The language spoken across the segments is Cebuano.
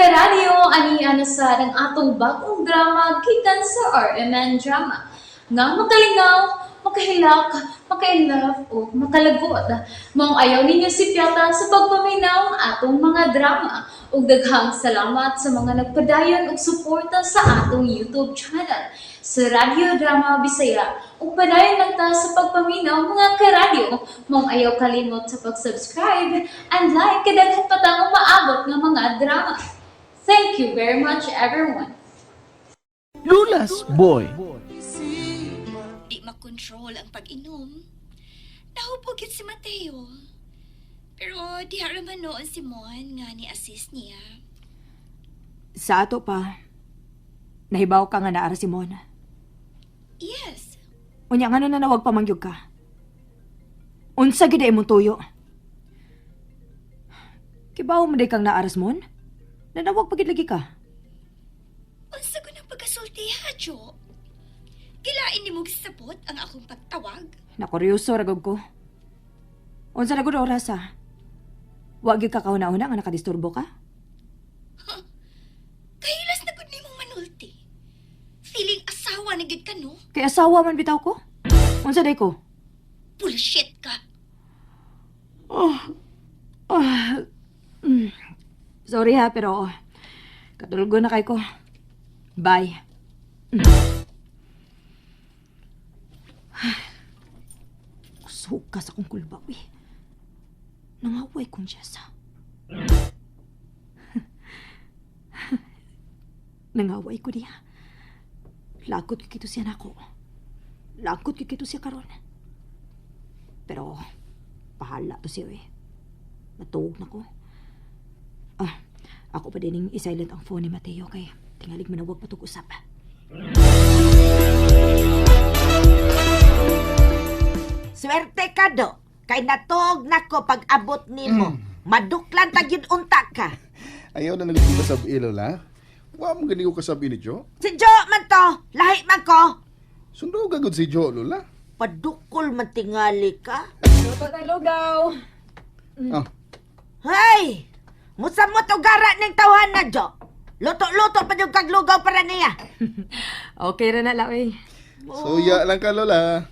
Karadyo, ani na sad ang atong bagong drama gikan sa RMN Drama nga makalingaw, makahilak, maka-inlove o makalagot. Maong ayaw ninyo sipyata sa pagpaminaw ang atong mga drama. Ug daghang salamat sa mga nagpadayon og suporta sa atong YouTube channel sa Radyo Drama Bisaya. Ug padayon lang ta sa pagpaminaw, mga karadyo. Maong ayaw kalimot sa pag-subscribe and like kay daghan pa tang umaabot nga mga drama. Thank you very much, everyone. Lola's Boy. Di makontrol ang pag-inom. Nahubog si Mateo. Pero diha ra man noon si Mon nga ni-assist niya. Sa ato pa, nahibaw ka nga naara si Mon. Yes. Unya ngano nanawag pa mangyog ka? Unsa gid imong tuyo? Kibaw mo day kang naaras mon? Nanawag pa gid lagi ka. Unsa ko nang pagkasulti ha, Jo? Gilain nimo gisabot ang akong pagtawag. Nakuryoso ra gud ko. Unsa na gud oras ha? Wa gyud ka kauna-una nga nakadisturbo ka? Kahilas na gud nimong manulti. Feeling asawa na gid ka, no? Kay asawa man bitaw ko. Unsa day ko? Bullshit ka. Oh. Sorry ha, pero katulgo na kay ko. Bye. Kusog ka sa akong kulbaw eh. Nangaway kong Jessa. Nangaway ko niya. Lagot ko kito siya nako. Lagot ko kito siya karon. Pero, bahala to siya eh. Matuog na ko. Ah, ako pa din yung i-silent ang phone ni Mateo kay tingalig manawag pa usap. Swerte ka do. Kay natuog nako pag abot nimo. Maduklan ta gyud unta ka. Ayaw na nagod sa Lola. Wa mo gani ko kasabi ni Jo. Si Jo man to, lahi man ko. Sundo gagod si Jo, Lola. Padukol man tingali ka. Luto tayo lugaw. Ah, Hey! Musamot og gara ning tawhan na Jo. Luto-luto pa jud kag lugaw para niya. Okay ra na lang eh. Suya lang ka, Lola.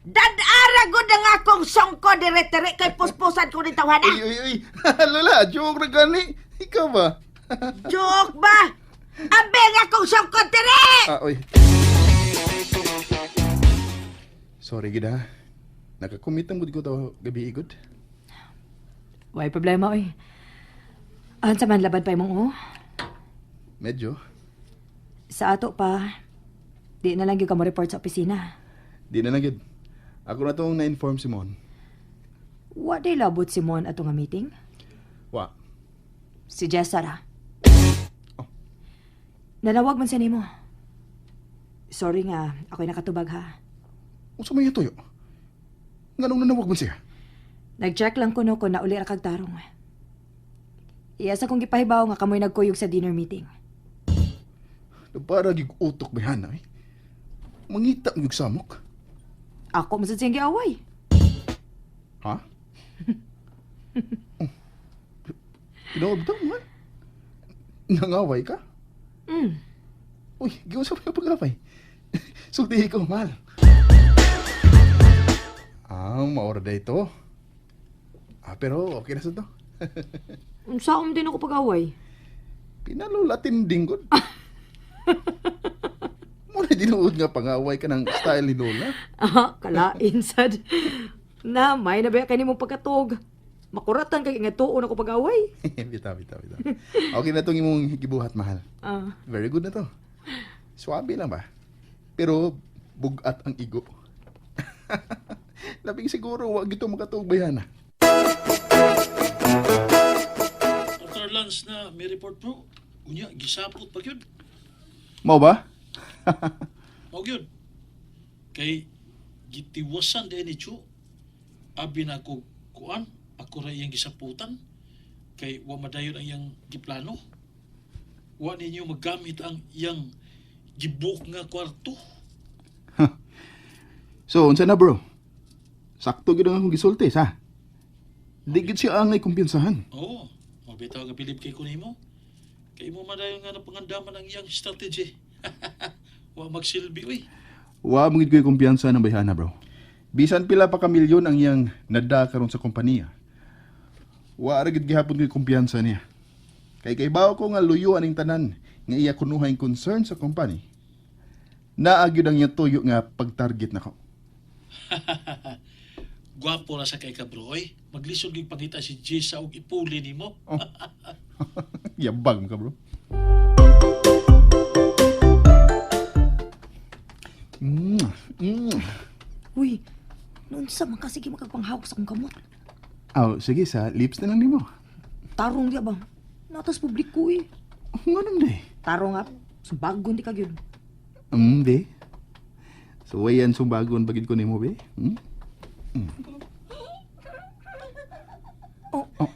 Dad-ara gud ang akong songko dire-dire kay puspusan ko ning tawhan Uy, uy, uy. Lola, joke ra gani. Ikaw ba? Joke ba? Ambe ang akong songko dire! Ah, uy. Sorry gid ha. Nakakumit ang gud ko to gabi igod. Way problema oy. An sa man labad pa imong o? Medyo. Sa ato pa, di na lang gyud ka mo report sa opisina. Di na lang gid. Ako na tong na-inform si Mon. Wa day labot si Mon ato nga meeting? Wa. Si Jessa ra. Oh. Nanawag man siya nimo. Sorry nga, ako'y nakatubag ha. Unsa may tuyo? Nganong nanawag man siya? Nag-check lang kuno kung nauli ra kag tarong. Iya sa kong gipahibaw nga kamoy nagkuyog sa dinner meeting. Para gig utok bayhana eh. Mangita mo yung samok. Ako man sad siyang giaway. Ha? Oh. Tinuod ba man? Nangaway ka? Uy, giunsa pa yung pag-away? Sultihi ko, mahal. Ah, maora na ito. Ah, pero okay na sa to. Unsaon din ako pag-away? Pinalola tinding ko. Muna dinuod nga pangaway ka ng style ni Lola. Ah, kalain sad. Na, may na ba kay nimo pagkatog? Makuratan kay nga tuon ako pag-away. Bitaw, bitaw, bitaw. Okay na itong imong gibuhat, mahal. Ah, Very good na to. Swabe lang ba? Pero bugat ang igo. Labing siguro wag ito makatuog bayana. After lunch na may report bro. Unya, gisapot pa gyud. Mao ba? Mao gyud. Kay gitiwasan din ni Chu. Abi na ko kuan, ako ra iyang gisaputan. Kay wa madayon ang iyang giplano. Wa ninyo magamit ang iyang gibuk nga kwarto. So, unsa na bro? Sakto gid ang akong gisulti sa. Di gid siya angay kumpiyansahan. Oo, mabitaw nga bilib kay ko nimo. Kay imo man dayon nga napangandaman ang iyang strategy. Wa magsilbi uy. Wa mo gid ko'y kumpiyansa ng bayhana, bro. Bisan pila pa ka milyon ang iyang nada karon sa kompanya. Wa ra gid gihapon ko'y kumpiyansa niya. Kay kaybaw ko nga luyo aning tanan nga iya kunuhay concern sa company. Naa gyud ang iyang tuyo nga pagtarget nako. Gwapo ra sa kay ka bro oy. Maglisod gyud pangita si Jessa og ipuli nimo. Oh. Yabag mo ka, bro. Mm. Mm. Uy, noon sa man kasi makagpanghawak sa akong kamot. Aw, sige sa lips na lang nimo. Tarong diya ba? Natas publiko eh. Nganong di? Tarong nga, sumbagon di ka gyud. Di. So, wayan sumbagon bagid ko nimo, be. Hmm? Mm. Oh. Oh.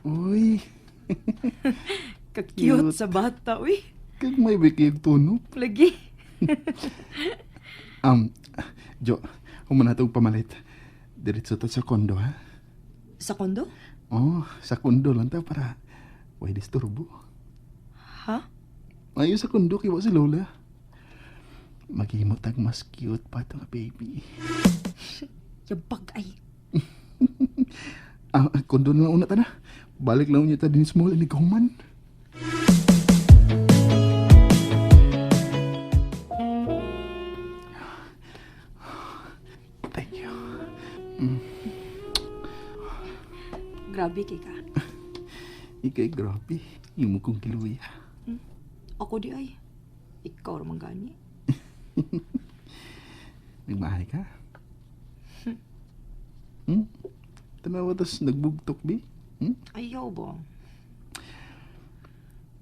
Uy, Ka-cute sa bata, uy. kag may bikig tuno. Lagi. Jo, humana tog pamalit. Diretso ta sa kondo, ha? Sa kondo? Oh, sa kondo lang ta para way disturbo. Ha? Ayo sa kondo kay wa si Lola. Maghimo tag mas cute pa to nga baby. Yabag ay. Ah, kondo na lang una ta na. Balik lang unya ta din small ini kahuman. Thank you. Grabe kay ka. Ikay grabe. Imo kong kiluya. Ako di ay. Ikaw ra man gani. Nagmahay ka? Hmm? Tanawa tas nagbugtok bi? Hmm? Ayaw ba?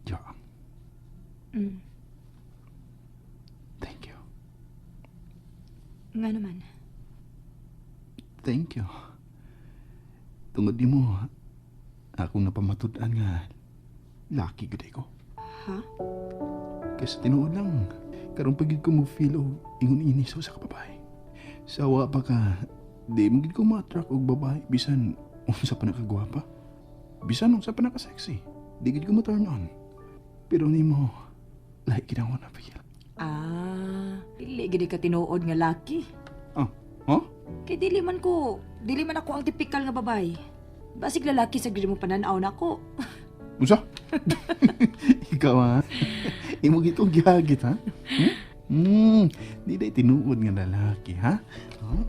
Jo, Mm. thank you. Nga naman. Thank you. Tungod di mo, akong napamatud-an nga lucky gud ko. Ha? Kasi tinuod lang, karon pagid ko mo feel og ingon ini sa usa ka babae. Sawa pa ka, di mo gid ko ma-attract og babae bisan unsa pa nakagwapa. Bisan unsa pa naka-sexy. Di gid ko ma-turn on. Pero nimo, like gid ako na feel. Ah, dili gid ka tinuod nga laki. Ah, huh? Kay dili man ko, dili man ako ang tipikal nga babae. Basig lalaki sa gid mo panan-aw nako. Unsa? Ikaw ha? Imo gid kong gihagit ha? Hmm? Di day tinuod nga lalaki ha? Huh?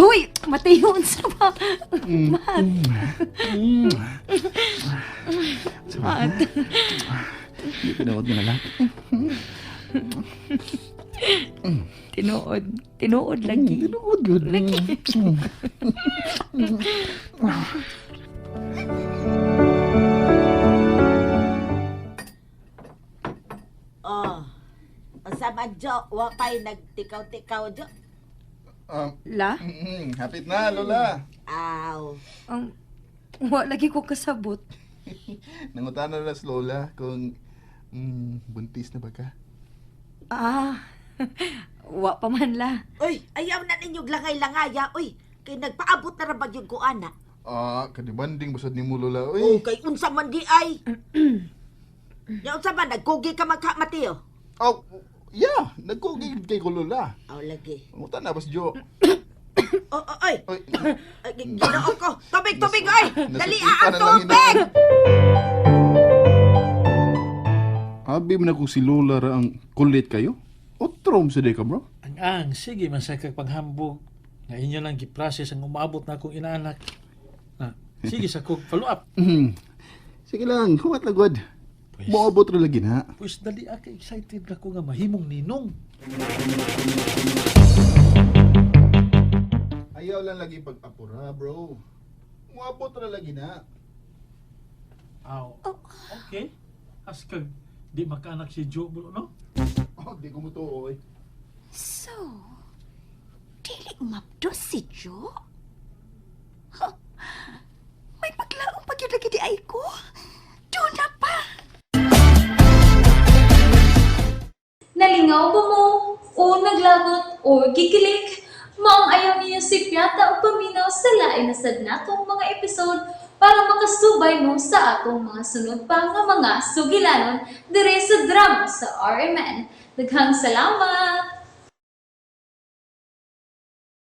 Uy, Mateo unsa ba? Mat. Mat. Di tinuod nga lalaki. Tinuod, tinuod lagi. Tinuod gud. Mm. Oh. Unsa man Jo, wa pay nagtikaw-tikaw Jo. La? Hapit na, Lola. Aw. Ang wa lagi ko kasabot. Nangutana na si Lola kung buntis na ba ka? Ah. Wa pa man la. Uy, ayaw na ninyo langay-langaya, uy. Kay nagpaabot na ra ba gyud ko ana. Ah, kadibanding basad ni mo, Lola. Oh, kay unsa man di ay. Ya unsa man nagkugi ka magka Mateo? Oh, yeah. Nagkugig kay ko, Lola. Aw lagi. Ngutana bas Jo. Oh, oh, oy. Oy, Ay, Ginoo ko. Tubig, tubig, oy. Dali ah, ang Nasukitan na lang tubig. Abi mo na kung si Lola ra ang kulit kayo. Otrom sa ka, bro. Ang ang sige man sa kag panghambog nga inyo lang giprocess ang umaabot na akong inaanak. Na, sige sa kog follow up. Sige lang, huwat lagod. Pwes, Moabot ra lagi na. pwes dali ka excited na ko nga mahimong ninong. Ayaw lang lagi pag-apura, bro. Moabot ra lagi na. Aw. Okay. As kag di makaanak si Joe bro, no? Oh, di ko mo to, oy. So, dili mapdo si Joe? Huh. May paglaong pagyud lagi di ay ko. Doon na pa. Nalingaw ba mo? O naglagot o gikilig? Maong ayaw niya. sipyata og paminaw sa lain na sad natong mga episode para makasubay mo sa atong mga sunod pa nga mga sugilanon dire sa drama sa RMN. Daghang salamat!